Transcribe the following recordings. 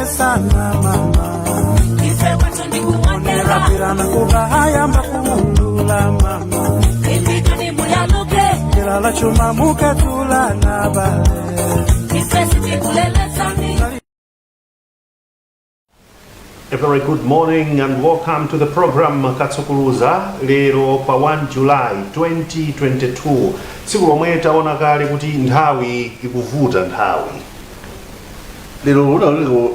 Tikulelesana mama. Ife kwathu ndikuonera. Kapirana kubahayamba kuundula mama. Indijoni muyaluke. Kilala chuma mukatula na bale. Ife sitikulelesani. A very good morning and welcome to the program Katsukuluza, lero pa 1 July 2022, tsiku lomwe taona kale kuti nthawi ikuvuta nthawi. Lero luna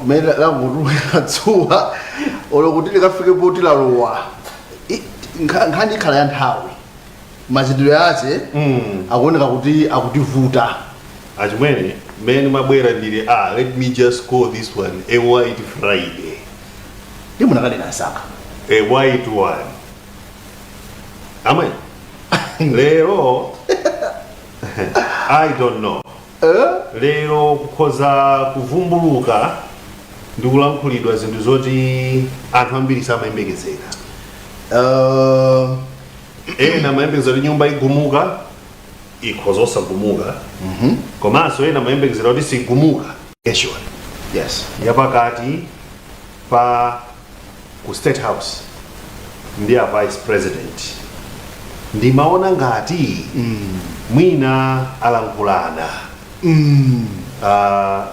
mene langotuluka dzuwa, olo kuti likafike poti lalowa, nkhani ikhala ya nthawi, machitidwe ache akuoneka kuti akutivuta. Achimwene, mmene mabwera ndili, ah, let me just call this one a white Friday. Ndi munakanena saka. A white one, amwe lero I don't know. Lero kukhoza kuvumbuluka ndi kulankhulidwa zinthu zoti anthu ambiri samayembekezera. Ena amayembekezera kuti nyumba igumuka, ikhoza osagumuka. Komanso ena amayembekezera kuti sigumuka. Yapakati pa ku State House ndi a Vice President, ndimaona ngati mwina alankhulana,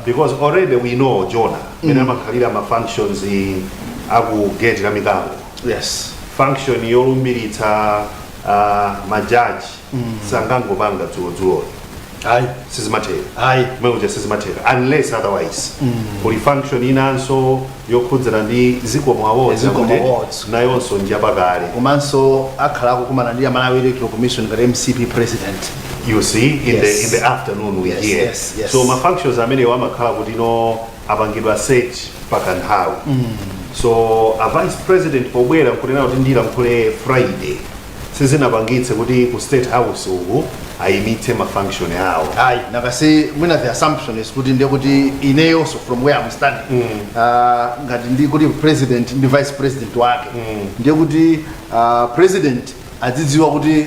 because already we know Jona mene amakhalira ma functions aku gate la mikango. Function yolumbiritsa majaji sangangopanga dzulodzuloli. Ayi. Sizimatheka. Ayi. Kumene kuja sizimatheka unless otherwise kuli function inanso yokhudzana ndi Zikomo Awards. Zikomo akuti Awards. Nayonso njapakale. Komanso akhala akukumana ndi Amalawi Electoral Commission ngati MCP president. You see, in the in the afternoon we hear. So ma functions amenewo amakhala kuti no, apangidwa set pakanthawi. So a Vice President pobwera nkunena kuti ndilankhule Friday, sizinapangitse kuti ku State House uku ayimitse ma function awo. Ayi, nakasi mwina the assumption is kuti ndiye kuti ineyonso from where I'm standing, ngati ndi kuti president ndi vice president wake, ndiye kuti president adzidziwa kuti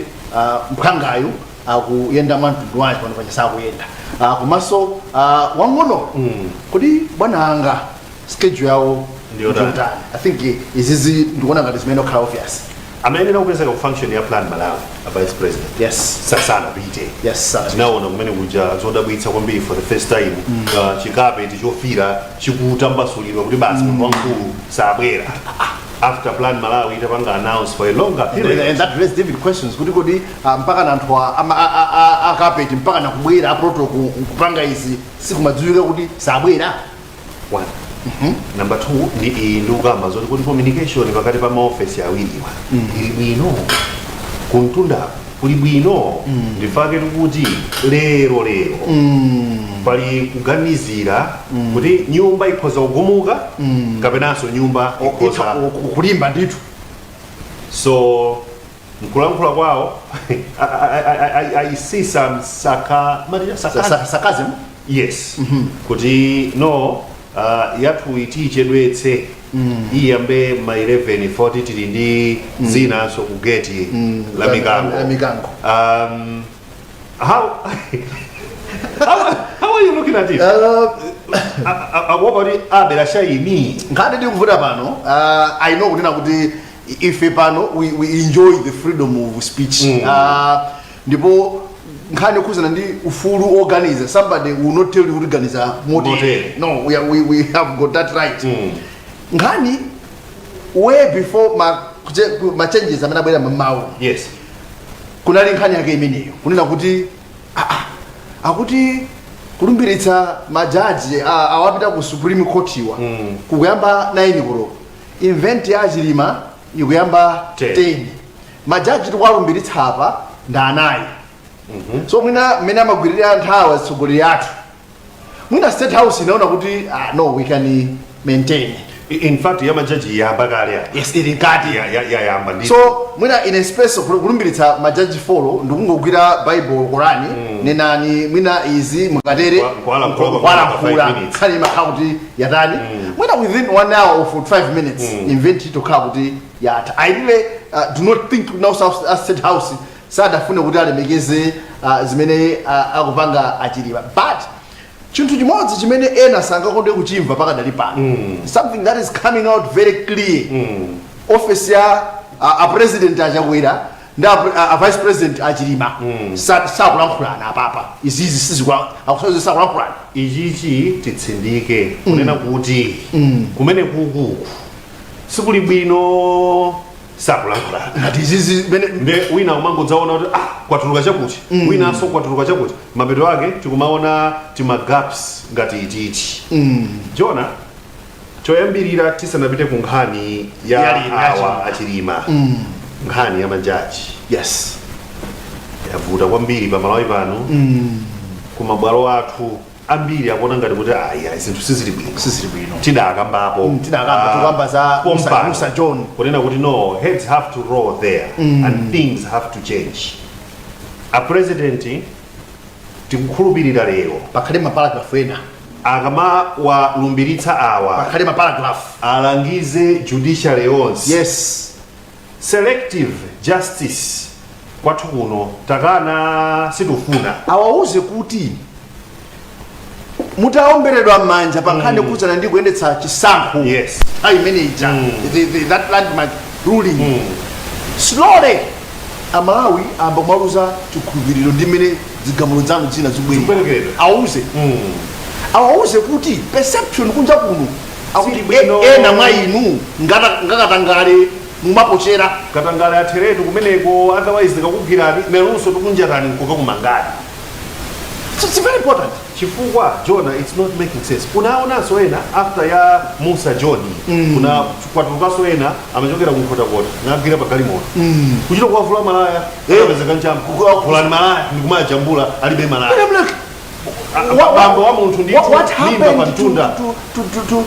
mphwangayu akuyenda mwa mtundu wanji pano paja sakuyenda, komanso wang'ono kuti bwana anga schedule yawo Ndiyotani. ndiyotani. I think izizi ndikuona ngati zimene okhala obvious. Amayenera kupezeka ku function ya Plan Malawi a Vice President. Sasanapite. Yes sir. Tinaona kumene kuja zodabwitsa kwambiri, for the first time chikapeti chofira chikutambasulidwa kuti basi, munthu wamkulu sabwera, after Plan Malawi itapanga announce for a longer period. And that raised David questions kuti mpaka na anthu akapeti mpaka na kubwera a protocol kupanga izi, sikumadziwika kuti sabwera. One, number two, ndi iyi ndikukamba zoti kuti communication pakati pa maofesi awiriwa ili bwino, kumtundako kuli bwino. Ndifake tikuti lero lero pali kuganizira kuti nyumba ikhoza kugumuka kapenanso nyumba ikhoza kulimba ndithu. So mkulankhula kwawo I see some sarcasm. Sarcasm. Yes, kuti no, yathu itichedwetse, iyambe ma 11:40, tili ndi zinanso ku gate la mikango. La mikango. How are you looking at it? Akuopa kuti abera shaini. Nkhani tikuvuta pano, I know kunena kuti ife pano we enjoy the freedom of speech, ndipo nkhani yokhuzana ndi ufulu oganiza, somebody will not tell you kuti ganiza motere. Motere. No, we have got that right. Nkhani way before ma changes amene abwera mmawu, kunali nkhani yake imeneyo kunena kuti akuti kulumbiritsa majaji awapita ku Supreme Court iwa kukuyamba 9 koloko, event ya Chilima ikuyamba 10. 10. Majaji tikuwalumbiritsa apa ndi anayi. So mwina mmene amagwirira nthawi atsogoleri athu, mwina State House inaona kuti, ah, no, we can maintain. In fact ya majaji yayamba kale apa. Yes, ili mkati. Yayamba ndi So mwina in a space of kulumbiritsa majaji four, ndikungogwira Bible, Korani, nenani mwina izi mukatere. Kuwalankhula kwa kuwalankhula. 5 minutes. Nkhani imakhala kuti yatani, mwina within 1 hour or 45 minutes event itokhala kuti yatha. I really do not think now State House sadafune kuti alemekeze zimene akupanga Achilima, but Chinthu chimodzi chimene ena sangakonde kuchimva pakadali pano, something that is coming out very clear, office ya a president Achakwera ndi a vice president Achilima sakulankhulana apapa. Izizi sizikuakusazi, sakulankhulana. Ichichi titsindike kunena kuti kumene kukuku sikuli bwino, sakulankhulana. Ngati izizi mene Nde wina umangodzaona kuti, ah, kwatuluka chakuti, winanso kwatuluka chakuti, mapeto ake tikumaona tima gaps ngati ititi. Jona, choyambirira tisanapite ku nkhani ya awa Achilima, nkhani ya majaji yavuta kwambiri pamalawi pano. Kumabwalo athu ambiri akuona ngati kuti ayi, ayi, zinthu sizili bwino. Sizili bwino. Tidakambapo. Tidakamba, Ah, tukamba za Musa, pompano. Musa John. Kunena kuti no, heads have to roll there and things have to change. A president, tikukhulupirira lero pakhale maparagraph ena. Akamawalumbiritsa awa, pakhale maparagraph. Alangize judiciary yonse. Selective justice kwathu kuno takana, situfuna. Awauze kuti mutaomberedwa m'manja pa nkhani yokhudzana ndi kuyendetsa chisankho, ayi manager, that landmark ruling, slowly Amalawi amba kumaluza chikhulupiriro ndi mmene zigamulo zanu zina zikubwerera. Zikuperekedwa. Awauze kuti perception kunja kuno akuti Sili bwino. Ena mwa inu ngakatangale mumapochera. Katangale atheretu kumeneko, otherwise tikakugwirani nanunso tikunjatani nkukakumangani. So it's very important. Chifukwa Jona, it's not making sense. Kunaonanso ena after ya Musa John, kuna kwatulukanso ena amachokera kunkhotakota, nagwira pa galimoto, kuchita kuwavula malaya. Akapezeka nchamba, vulani malaya, ndikumajambula alibe malaya. I'm like, Bambo wa munthu ndithu, what mimba pa happened to, mtunda. to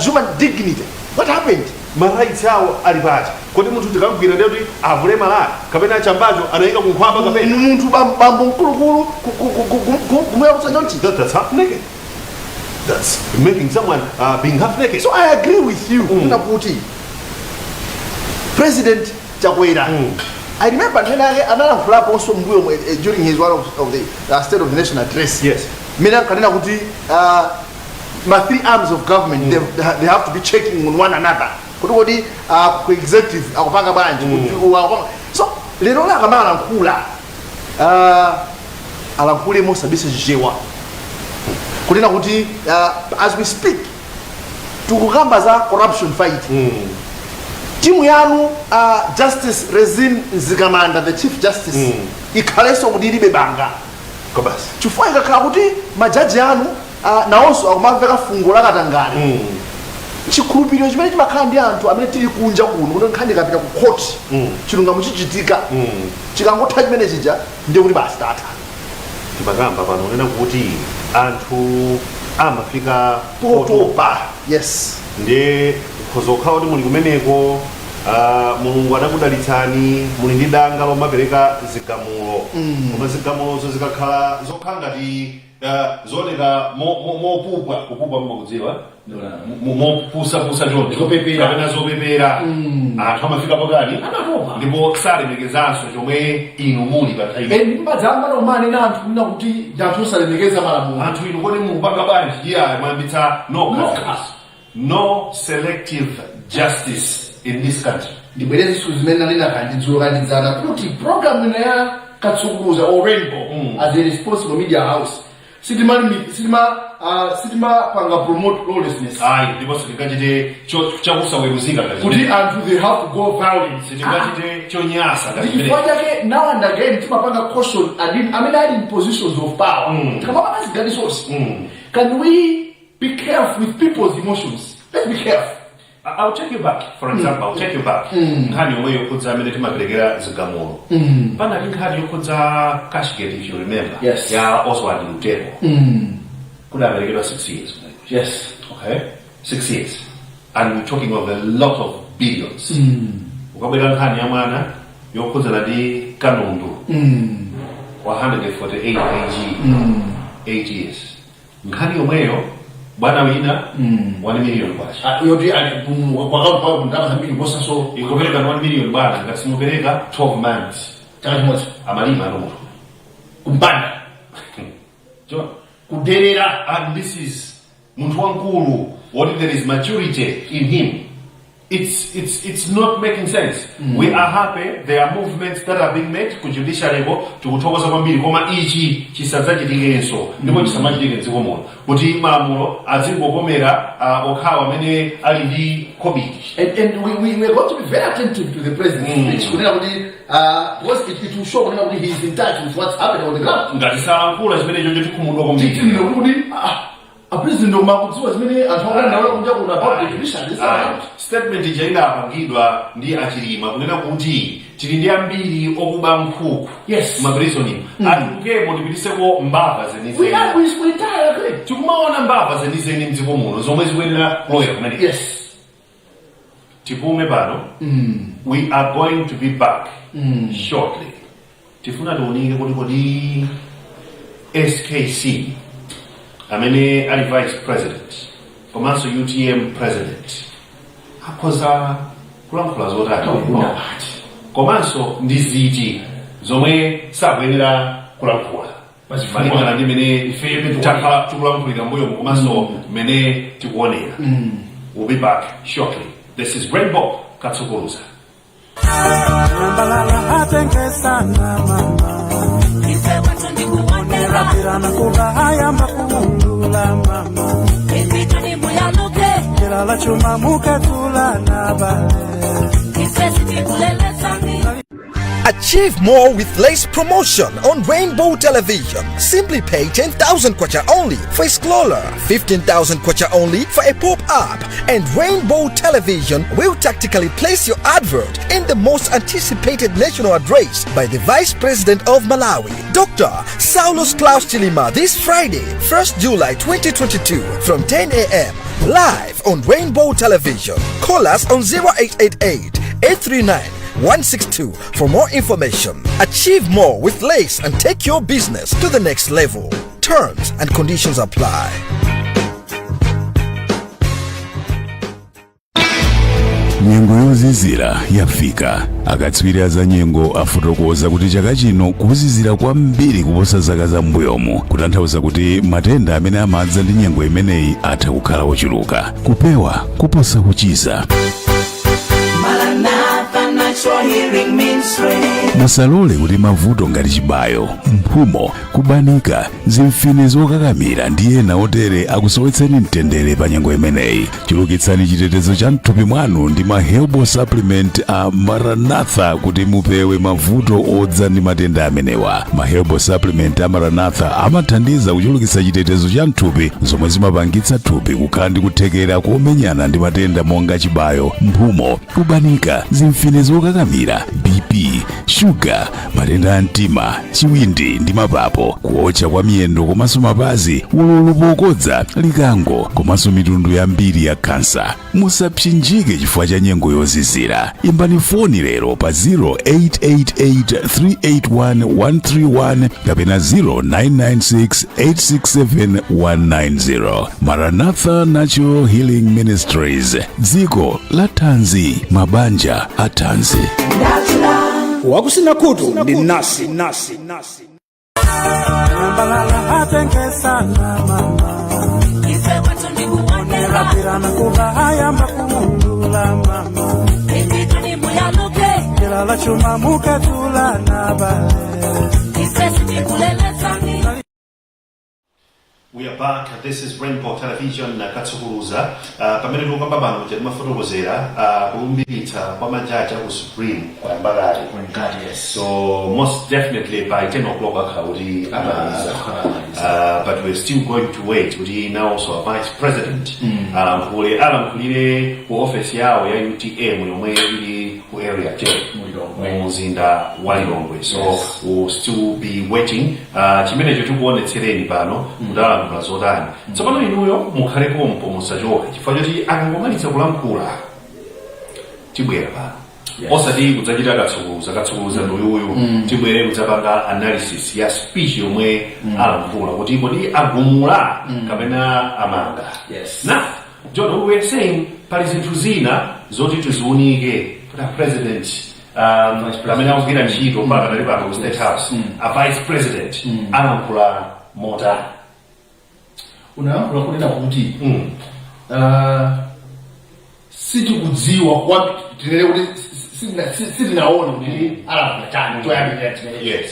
human dignity? What happened? Ma rights awo ali pati? Kodi munthu tikamgwira ndiye kuti avule malaya, kapena chambacho anayika kunkhwapa, kapena Munthu bambo mkulukulu kumuyalutsa chonchi. That's half naked. That's making someone being half naked. So I agree with you kunena kuti President Chakwera, I remember nthawi yake analankhulaponso mbuyo during his one of the State of the Nation Address, mmene ankanena kuti ma three arms of government, they have to be checking on one another, kuti ku executive akupanga bwanji, kuti akupanga. So lero la akamalankhula, alankhule mosabisa Chichewa, kunena kuti as we speak tikukamba za corruption fight, timu yanu, Justice Rizine Mzikamanda, the Chief Justice, ikhalenso kuti ilibe banga. Kobasi. Chifukwa ikakhala kuti majaji anu nawonso akumamveka fungo la katangale, chikhulupiriro chimene chimakhala ndi anthu amene tili kunja kuno kuti nkhani ikapita ku court chilungamo chichitika, chikangotha chimene chija ndiye kuti basi, tatha. Timakamba pano kunena kuti anthu amafika potopa, yes. Ndiye ukhoza kukhala kuti muli kumeneko, Mulungu anakudalitsani, muli ndi danga lomapereka zigamulo, koma zigamulozo zikakhala zokhala ngati zooneka mopupwa, kupupwa mmakudziwa, mopusapusa choncho. Zopepera. Kapena zopepera, anthu amafika pakani. Amatopa. Ndipo salemekezanso chomwe inu muli pa nthawi. Ndi mbadzamba nomane anthu kunena kuti ndi anthu osalemekeza malamulo. Anthu inu, kodi mukupanga bwanji? Iya, mwayambitsa nokha. Nokha. No selective justice in this country. Ndibwerezenso zimene nanena kandi dzulo kandidzana kuti program ino ya Katsukuluza or Rainbow, as a responsible media house, sitimapanga promote lawlessness. Ayi, ndipo sitingachite chakusaweruzika ngati kuti chimene. Anthu, they have to go violent. Sitingachite chonyasa ngati chimene. Chifukwa chake now and again timapanga caution amene ali in positions of power. Tikamapanga ziganizozi, can we be careful with people's emotions? Let's be careful. I'll take you back. For example, I'll take you back. Nkhani yomwe yokhudza amene timaperekera zigamulo. Panali nkhani yokhudza Cashgate, if you remember. Yes. Ya Oswald Lutero. Kudaperekedwa 6 years. Okay? 6 years. And we're talking of a lot of billions. Ukabwera nkhani ya mwana yokhudzana ndi kanundu 148 kg, 8 years. Nkhani yomweyo bwana wina, 1 million kwacha. Yoti kwakauti ndalama zambiri kuposaso. Ikupereka 1 million, bwana, ngati simupereka, 12 months. Chaka chimodzi. Amalima ano munthu Kumpanda. John. Kuderera. And this is munthu wankulu what, there is maturity in him. It's not making sense. We are happy there are movements that are being made ku judiciary ko, tikuthokoza kwambiri, koma ichi chisadzachitikenso ndipo chisamachitike mdziko muno kuti malamulo azingokomera okhawa amene ali ndi khobidi. And we are going to be very attentive to the president's speech. Kunena kuti, because it will show kunena kuti he is in touch with what's happening on the ground. Ngati salankhula chimenecho, chitikhumudwa kwambiri. Titino kuti a president makudziwa zimene anthu akudandaula kunja kuno about the judiciary. This Ayi. Statement ija inapangidwa ndi aChilima kunena kuti tili ndi ambiri okuba nkhuku maprisoni, atulukemo tipitiseko mbava zenizeni. We entirely agree. Tikumaona mbava zenizeni mdziko muno zomwe zikuyenera kulowera kumene. Tipume pano. We are going to be back shortly. Tifuna tiunike kuti kodi SKC amene ali vice president komanso UTM president akhoza kulankhula zotani komanso ndi ziti zomwe sakuyenera kulankhula malingana ndi mene takhala tikulankhulira mbuyomu komanso mene tikuonera. We'll be back shortly. This is Rainbow Katsukuluza. Nambalala atengesana mama. Ife watu ndikuonera. Rapirana kuba makuulula mama. Ificho ni muyaluke. Kilala chuma mukatula na bale. Ife sitikulelezani. Achieve more with less promotion on Rainbow Television. Simply pay 10,000 kwacha only for a scroller, 15,000 kwacha only for a pop-up, and Rainbow Television will tactically place your advert in the most anticipated national address by the Vice President of Malawi, Dr. Saulos Klaus Chilima, this Friday, 1st July 2022 from 10 a.m. live on Rainbow Television. Call us on 0888 839 162 for more information. Achieve more with less and take your business to the next level. Terms and conditions apply. Nyengo yozizira yafika. Akatswiri za nyengo afotokoza kuti chaka chino kuzizira kwambiri kuposa zaka zam'mbuyomu, kutanthauza kuti matenda amene amadza ndi nyengo imeneyi atha kukhala ochuluka. Kupewa kuposa kuchiza. Maranatha Natural Healing Ministry. Musalole kuti mavuto ngati chibayo, mphumo, kubanika, zimfine zokakamira ndi ena otere akusowetseni mtendere pa nyengo imeneyi. Chulukitsani chitetezo cha mthupi mwanu ndi ma herbal supplement a Maranatha kuti mupewe mavuto odza ndi matenda amenewa. Ma herbal supplement a Maranatha amathandiza kuchulukitsa chitetezo cha mthupi, zomwe zimapangitsa thupi kukhala ndi kuthekera komenyana ndi matenda monga chibayo, mphumo, kubanika, zimfine zokakamira, BP, shuga, matenda a mtima, chiwindi ndi mapapo, kuotcha kwa miyendo komanso mapazi, ululu pokodza, likango komanso mitundu yambiri ya khansa. Musapsinjike chifukwa cha nyengo yozizira. Imbani foni lero pa 0888 381 131 kapena 0996 867 190. Maranatha Natural Healing Ministries, dziko la thanzi, mabanja a thanzi. Wakusina khutu ndi nasi nasi nasi. Nambalala atengesana mama. Ife watu ndikuonera. Rapirana kuba makuulula mama. Ificho ni muyaluke. Kilala chuma mukatula na bale. Ife sitikulelezani. We are back. This is Rainbow Television Katsukuluza. Pamene tikukamba pano timafotokozera kulumbiritsa kwa majaji aku Supreme kwayamba kale. So most definitely by 10 o'clock akhala kuti amaliza. But we're still going to wait kuti now also a vice president alankhule, alankhulire ku office yawo ya UTM yomwe ili ku Area 10 mu mzinda wa Lilongwe. So we'll still be waiting. Chimenecho tikuonetsereni pano kuti alankhula zotani. Tsopano inuyo mukhale pompo, musachoke, chifukwa choti akangomaliza kulankhula tibwera pano, osati kudzachita katsukuluza, katsukuluza nduyuyu. Tibwere kudzapanga analysis ya speech yomwe alankhula kuti kodi agumula kapena amanga. Now, John, we were saying pali zinthu zina zoti tiziunike kuti a president amene akugwira ntchito mpaka pali pano ku State House, a vice president alankhula motani. Unayankhula kunena kuti sitikudziwa kwa tinene kuti sitinaone kuti alankhula chani choyambirira chimene.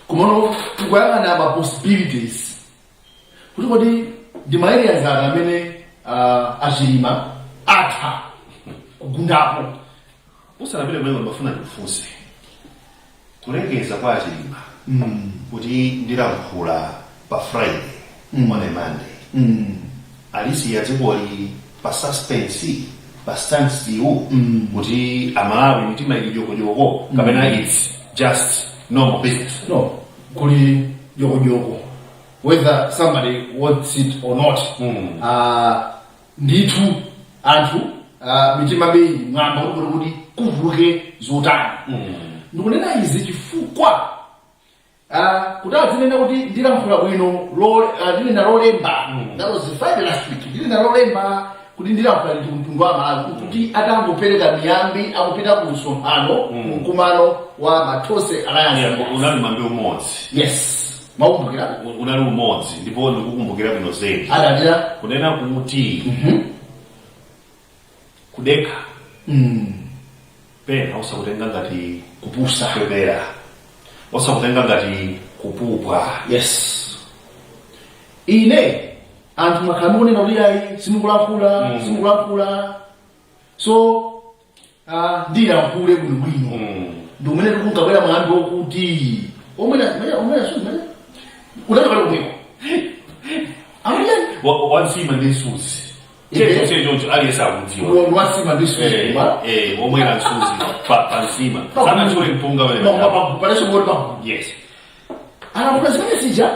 Komano tikuyang'ana ma possibilities kuti kodi ndi ma areas ati amene achilima atha kugundapo. Usanapite kumene, ndimafuna ndikufunse: kulengeza kwa achilima kuti ndilankhula pa Friday on a Monday, alisiya dzikoli pa suspense, pa standstill, kuti Amalawi mitima ili jokojoko, kapena it's just normal business? No, kuli jokojoko whether somebody wants it or not. Ndithu anthu mitima beyi mwamba kuti kutuluke zotani. Ndikunena izi chifukwa kuti azinena kuti ndilankhula bwino ndinena Lolemba, that was Friday last week, ndinena Lolemba kuti ndilankhula liti kumtundu wa Malawi, kuti atangopereka miyambi akupita ku msonkhano, mkumano wa ma Tonse Alliance. Yeah, unali mwambi umodzi. Yes, makumbukira. Unali umodzi ndipo ndikukumbukira bwino zedi. Adalira kunena kuti kudekha pena osakutenga ngati kupusa, kupepera, osakutenga ngati kupupwa. Yes, ine anthu mwakhala mukunena kuti ayi, simukulankhula, simukulankhula, so ndilankhule bwinobwino. Ndi umene tikunkabwera mwambi wokuti omwena omwena omwena unachokera kumweko amuyani. Wansima ndi msuzi. Choncho choncho aliyense akudziwa. Wansima ndi msuzi. Omwera msuzi pa nsima, sanachule mpunga wene. Paleso ngoti pagulu. Anakuta zimene zija.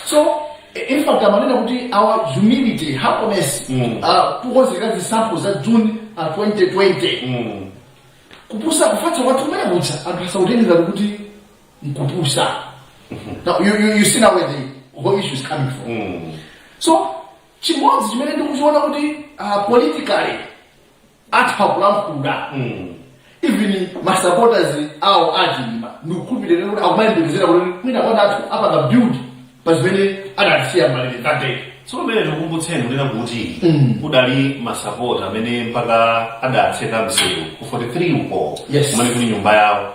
So in fact amanena kuti our humility, humbleness, kukonzekera zisankho za June 2020, kupusa, kufatsa kwathu kumene kuja anthu asakutengera kuti nkupusa. Now you see now where the whole issue is coming from. So chimodzi chimene ndikuchiona kuti politically atha kulankhula, even ma supporters awo achilima, ndikukhulupirira kuti akumayembekezera kuti mwina bwana athu apanga build pa zimene anatisiya malire that day. So mmene tikukumbutseni kunena kuti kudali masapota amene mpaka adatseka msewu ku 43 uko kumene kuli nyumba yawo.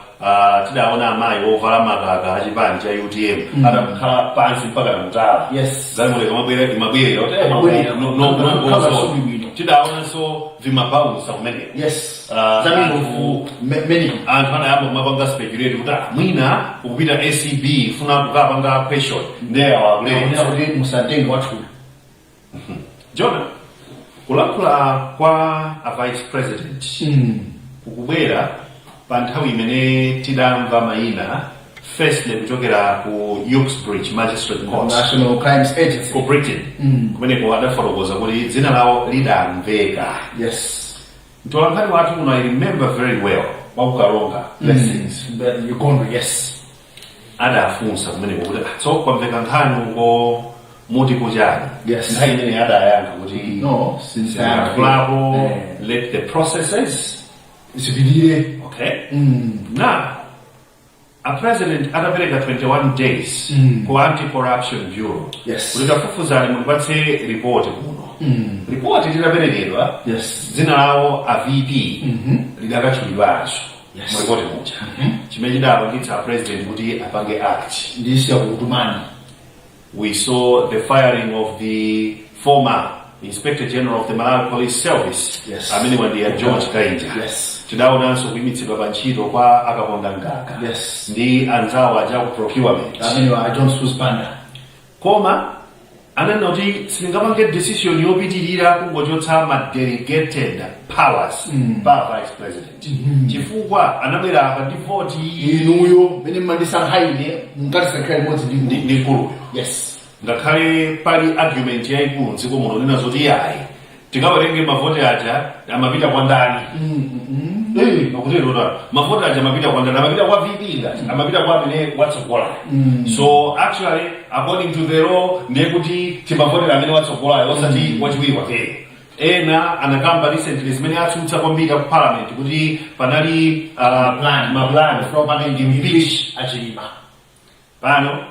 Tidaona amayi ovala makaka achipani cha UTM atakhala pansi mpaka namutala. Galimoto imabwera, imabwerera. Imabwerera. No. Khala subi bwino. Tidaonanso vimabausa kumeneko. Zaminofu many. Anthu anayamba kumapanga speculate kuti mwina ukupita ACB, funa kukapanga question, ndiye awakulera. Akunena kuti musatenge wathu. Jona, kulankhula kwa a vice president kukubwera pa nthawi imene tidamva mayina firstly kuchokera ku Uxbridge Magistrate Court, National Crimes Agency ku Britain. Kumeneko adafotokoza kuti dzina lawo lidamveka. Mtolankhani wathu kuno, I remember very well, wakukalonga, Blessings, Ugondo, yes. Adafunsa kumeneko kuti, "Ah, so kwamveka nkhani uko, muti kuchani?" Nthawi imene adayankha kuti No, since "Sinayankhulapo, let the processes zipitire." Okay, now a president atapereka 21 days ku Anti-Corruption Bureau kuti tafufuzani, mutipatse ripoti kuno, ripoti litaperekedwa, dzina lawo a VP lidakatchulidwanso mu ripoti muja, chimene chidapangitsa a president kuti apange act. Ndisiya kukutumani. We saw the firing of the former Inspector General of the Malawi Police Service, amene wandiya George Kainja. Tidaonanso kuyimitsidwa pa ntchito kwa Akaponda Mgaga ndi anzawo aja ku procurement, amene wa John Sus Banda. Koma ananena kuti sitingapange decision yopitirira kungochotsa ma delegated powers pa vice president, chifukwa anabwera apa ndi voti. Inuyo mene mmandisankha ine, munkatisankhira limodzi ndi ndi mkuluyo. Ngakhale pali argument yayikulu mdziko muno nena zoti yayi, tikawerenge mavoti aja amapita kwa ndani. Akutero ta mavoti aja amapita kwa ndani? Amapita kwa VP ngati amapita kwa amene watsogolayo. So actually, according to the law, ndiye kuti timavotera amene watsogolayo, osati wachiwiri wakeyo. Ena anakamba recently zimene atsutsa kwambiri ku parliament kuti panali plan. Maplan impeach achilima. Pano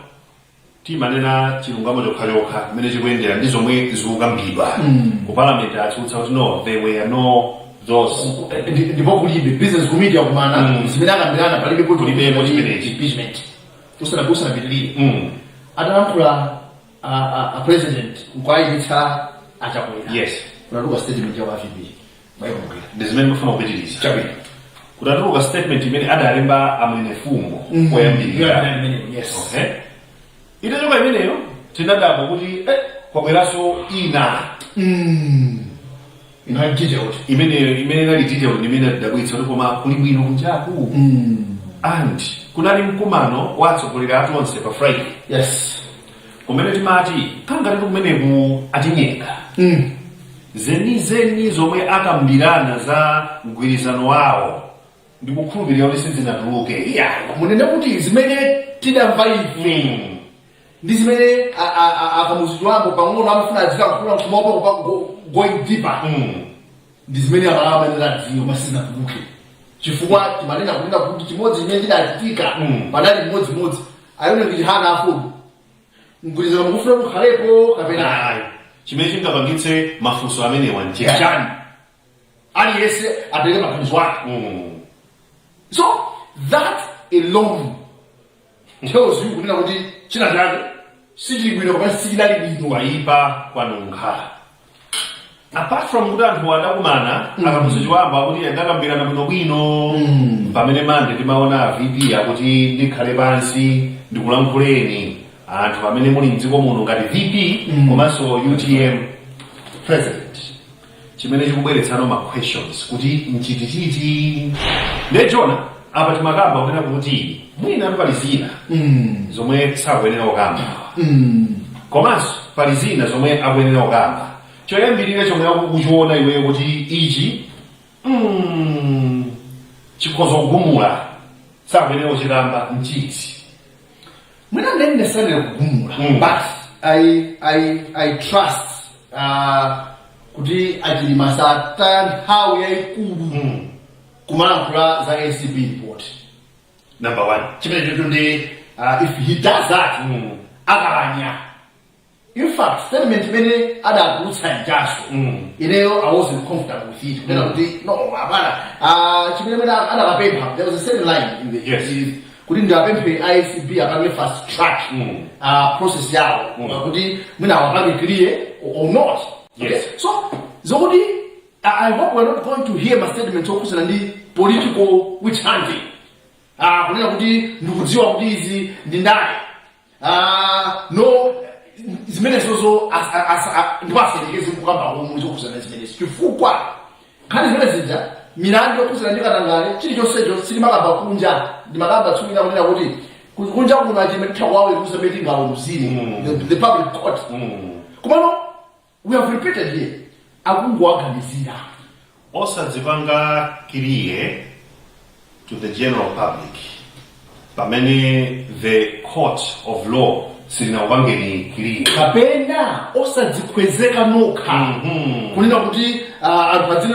Timanena chilungamo chokhachokha mmene chikuyendera ndi zomwe zikukambidwa ku Parliament. Atsutsa kuti no, there were no those. Ndipo kulibe business committee yakumana, zimene akambirana palibe kuti Kulibepo chimenechi. Impeachment usanapitirire, atalankhula a president nkuwayitsa aChakwera, kunatuluka statement ya VP, maikumbukira? Ndi zimene ndifuna kupitiriza. Chabwino. Kutatuluka statement imene adalemba amwene fumo poyambirira. Yes. Okay, itachoka imeneyo tinadabwa kuti kwabweranso ina. Inali detailed. Imeneyo imene inali detailed, imene adabwitsa kuti koma kuli bwino kunjaku, and kunali mkumano wa atsogoleri athu onse pa Friday, kumene timati kangati kumeneku atinyenga. Zenizeni zomwe akambirana za mgwirizano wawo, ndikukhulupirira kuti sizinatuluke. Yeah, munene kuti zimene tidamva ife ndi zimene aKamuzu Chibambo pang'ono amafuna azikankula nkumaopa going deeper, ndi zimene amalama amene adziwa, koma sizinatuluke, chifukwa timanena kunena kuti chimodzi chimene chidachitika, panali mmodzimodzi ayone kuti hana afumu mgwirizano mukufuna kukhalepo kapena Ayi. Chimene chingapangitse mafunso amenewa nchani? Chani? Aliyense apereke maganizo ake. So that alone tells you kunena kuti china chake sichili bwino kapena sichinali bwino. Kwayipa, kwanunkha. Apart from kuti anthu adakumana, aKamuzu Chibambo akuti adakambirana bwinobwino, pamene Mande timaona a VP akuti ndikhale pansi ndikulankhuleni anthu amene muli mdziko muno ngati VP komanso UTM president, chimene chikubweretsano ma questions kuti mchitichiti. Ndiye Jona, apa timakamba kunena kuti mwina pali zina zomwe sakuyenera kukamba, komanso pali zina zomwe akuyenera kukamba. Choyambirira chomwe akukuchiona iweyo kuti ichi chikhoza kugumula, sakuyenera kuchikamba, mchiti? Mwina not necessarily kugumula, but I trust kuti aChilima sataya nthawi yayikulu kumalankhula za ACB report. Number one. Chimene chocho ndi if he does that, akalanya. In fact, statement imene adatulutsa ijaso, ineyo I wasn't comfortable with it, kunena kuti no, apana chimene mene adakapempha, there was a certain line in the kuti ndiwapemphe ACB apange fast track process yawo, kuti mwina awapange clear or not. Okay? So zokuti I hope we're not going to hear ma statements okhuzana ndi political witch hunting, kunena kuti ndikudziwa kuti izi ndi ndani. No, zimene zozo ndipo aselekeze kukamba komwe zokhuzana zimenezi, chifukwa nkhani zimene zija, milandu yokhuzana ndi katangale, chilichonsecho silimakamba kunja. Ndimakamba tsukina kunena kuti kunja kuno achime titha kuwaweruza meti ngaweruzire the public court. Komano we have repeated here, akungowaganizira. Osadzipanga clear to the general public pamene the court of law silinakupangeni clear. Kapena osadzikwezeka nokha kunena kuti anthu adzine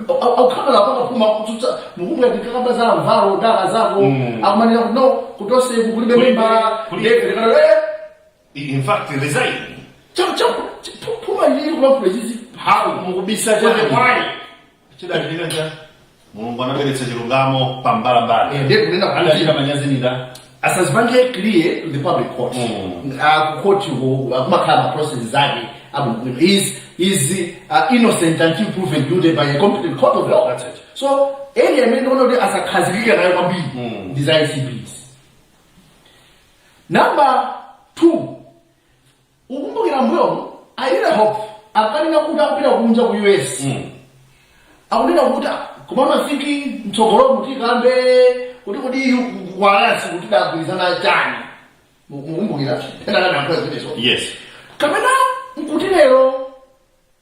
akukhamala pakapuma kutsutsa. Mukumbuka tikakamba za mvalo dala zako, akumanena kuti no, kutoseku kulibe memba. In fact, resign. Phuma lili kulankhula chizi How mukubisa chani? Why chidachitika cha Mulungu anabweretsa chilungamo pambalambala. Ndiye kunena kuti Adachita manyazinira. Asazipange clear to the public court. Ku court kumakhala ma process zake abwinobwino. Is innocent until proven guilty by a competent court of law. That's it. So area imene ndikuona kuti asakhazikike nayo kwambiri ndi za ACBs. Number two, ukumbukira mbuyomu I really hope akanena kuti akupita kunja ku US, akunena kuti koma mafiki mtsogolomu tikambe kuti kualasi kuti dagwirizana chani. Mukumbukira ena kanayankhula zimenezo? Yes. Kapena nkuti lero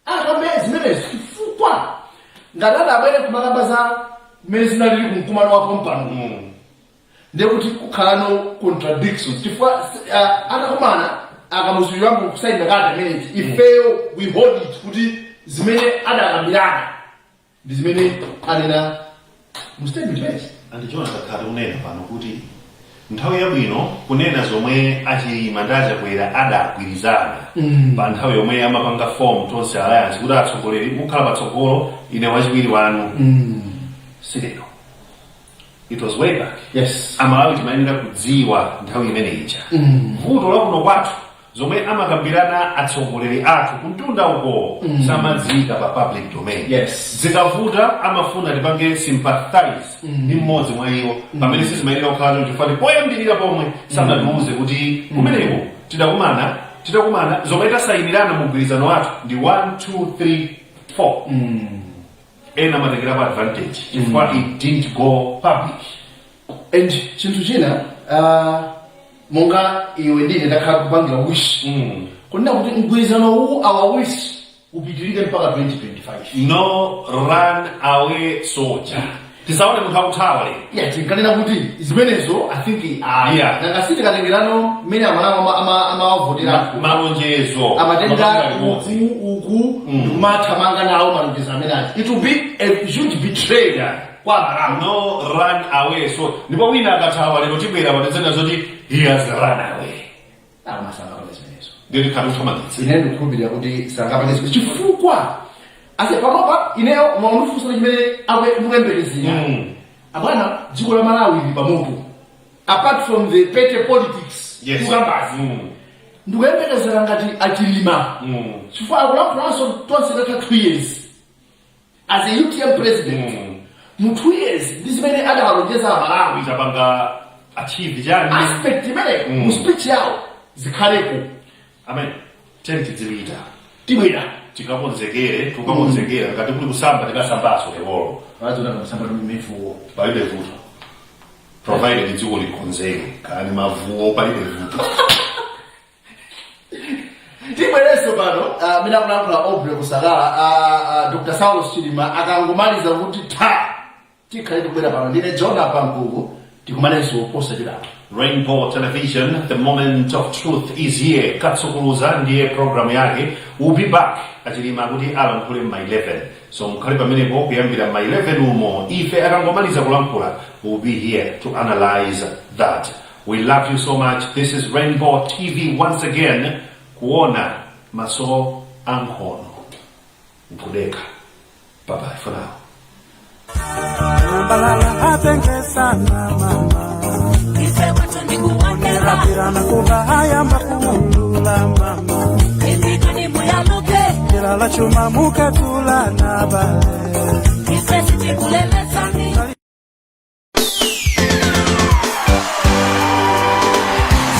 akambe zimenezi, chifukwa ngati adabwere kumakamba za mmene zinalili kumkumano wa pompano, ndiye kuti kukhala no contradictions, chifukwa atakumana aKamuzu Chibambo kusaina kalata imeneyi, ifeyo we hold it kuti zimene adakambirana ndi zimene anena mu statement imeneyi. And John, takhala kunena pano kuti Nthawi yabwino kunena zomwe aChilima ndi aChakwera adagwirizana pa nthawi yomwe amapanga form Tonse Alliance, kuti atsogoleri mukhala patsogolo, ine wachiwiri wanu, silero. It was way back. Amalawi timayenera kudziwa nthawi imene ija. Vuto la kuno kwathu, zomwe amakambirana atsogoleri athu kuntunda uko samadziwika pa public domain. Zikavuta amafuna tipange sympathize ndi mmodzi mwa iwo, pamene sizimayenera kukhala choncho. Fati poyambirira pomwe sanatiuze kuti kumeneko tidakumana, titakumana zomwe tasayinirana mu mgwirizano wathu ndi 1 2 3 4. Ena amatengerapo advantage chifukwa it didn't go public. And chinthu china, monga iwe ndine ndakhala kupangira wish kunena kuti mgwirizano uwu, our wish, upitirire mpaka 2025. No run away soldier. Tisaone munthu akuthawa lero. Yeah, tinkanena kuti zimenezo, I think, nanga sitikatengerano mmene Amalawi amawavotera. Malonjezo amatenga amapanga limodzi. Uku uku ndikumathamanga nawo malonjezo amene aja. It will be a huge betrayal kwa Amalawi. No run away. So ndipo wina akathawa lero, tibwera patezena zoti he has run away. Amasangapanga zimenezo. Ndiye tikhala kuthamangitsa. Ine ndikukhulupirira kuti sangapanga zimenezo, chifukwa ase panopa ineyo maundifunsa chimene akuyembekezera. Abwana, dziko la Malawi lili pamoto. Apart from the petty politics kukambazi, ndikuyembekezera ngati aChilima, chifukwa akulankhulanso tonse tatha 2 years as a UTM president, mu 2 years ndi zimene adawalonjeza Amalawi, tapanga achieve chani? Aspect imeneyo mu speech yawo zikhaleko. Amen, teni tidzipita. Tibwera. Tikakonzekere, tukakonzekera. Ngati kuli kusamba, tikasambaso lewolo. Mivuwo. Palibe vuto, provided dziko likonzeke. Kani mavuwo, palibe vuto. Tibwerenso pano amene akulankhula Aubrey Kusakala, Dr Saulos Chilima akangomaliza kuti tha, tikhale tikubwera pano. Ndine John Apamkuku, tikumanenso posachedwapa. Rainbow Television, the moment of truth is here. Katsukuluza ndiye program yake. We'll be back aChilima kuti alankhule ma 11, so mukhale pamenepo kuyambira ma 11 umo. Ife akangomaliza kulankhula, we'll be here to analyze that. We love you so much. This is Rainbow TV once again. Kuona maso ankhono nkudeka. Bye bye for now. Nambalala atengesana mama. Ife kwetu ni kuonera. Pirana kubahayamba kuulula mama. Indikani muyaluke. Kilala chuma mukatula na bale. Ife sitikulele.